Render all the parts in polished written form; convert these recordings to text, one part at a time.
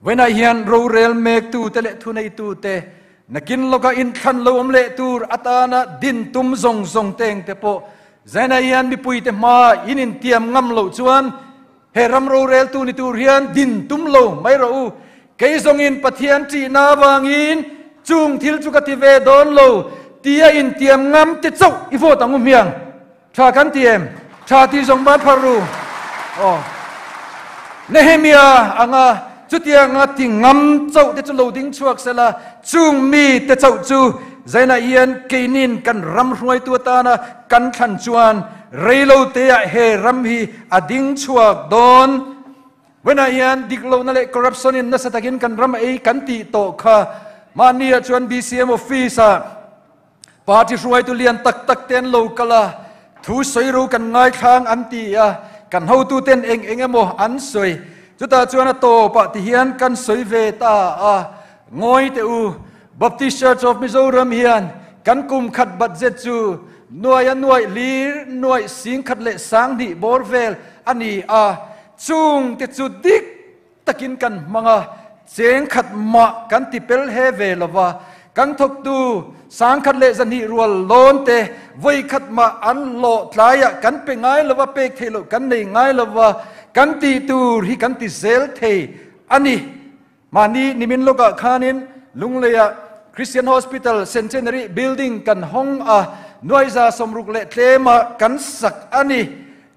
Vawiinah hian rorel mektute leh thuneitute, nakin lawka inthlan lo awm leh tur atana din tum zawng zawng te engte pawh zainah hian mipuite hmaa in intiam ngam loh chuan he ram roreltu ni tur hian din tum lo mai rawh u. Kei zawngin Pathian ṭihna avangin chung thil chu ka ti ve dawn lo tia intiam ngam te chauh i vote ang u hmiang. Tha kan ti em? Tha ti zawng ban phar ru. Aw. Nehemia anga chutianga ti ngam chauh te chu lo ding chhuak sela, chung mi te chauh chu zainah hian keinin kan ram hruaitu atana kan thlan chuan reilo teah he ram hi a ding chhuak dawn. Vawiinah hian dik lohna leh corruption in nasa takin kan ram ei kan tih tawh kha mahni ah chuan BCM office ah Party hruaitu lian tak tak te an lo kal a, thu sawi ro kan ngaithlang an ti a, kan hotuten eng eng emaw an sawi. Chutah chuan a tawpah ti hian kan sawi ve ta a, Ngawi teh u, Baptist Church of Mizoram hian kan kum khat budget chu nuai a nuaih lir nuaih singkhat leh sanghnih bawr vel a ni a, chung te chu dik takin kan hmang a, cheng khat mah kan ti pel he ve lo va, kan thawktu sangkhat leh zahnih rual lawn te vawi khat mah an hlawh tlaiah kan pe ngai lo va, pek theih loh kan nei ngai lo va, kan tih tur hi kan ti zel thei a ni. Mahni nimin lawkah khanin Lungleiah Christian Hospital Centenary Building kan hawng a, nuaiza sawmruk leh tlema kan sak a ni.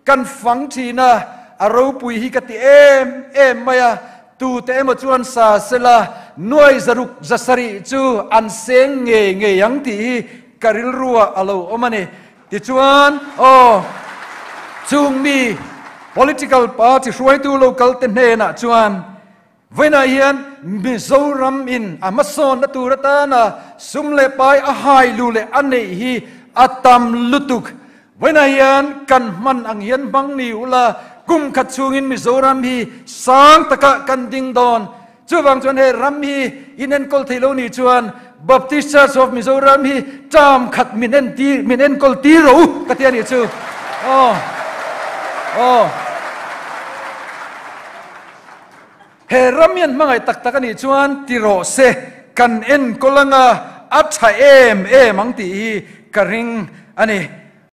Kan fang thin a, a ropui hi ka ti em em mai a, tute emaw chuan sa sela nuai zaruk zasarih chu an seng ngei ngei ang tih hi ka rilruah a lo awm a ni. Tichuan, aw, chung mi political party hruaitu local te hnenah chuan vawiinah hian Mizoram in a hmasawnna tur atana sum leh pai a hai lu leh a neih hi a tam lutuk. Vawiinah hian kan hman ang hian hmang ni ula, kum khat chhungin Mizoram hi sang takah kan ding dawn. Chuvang chuan he ram hi inenkawl thei lo nih chuan Baptist Church of Mizoram hi term khat min entir, min enkawl tir rawh u ka ti a nih chu. Aw. Aw. He ram hian hmangaih tak tak a nih chuan ti rawh se, kan enkawl anga a tha em em ang tih hi ka ring a ni.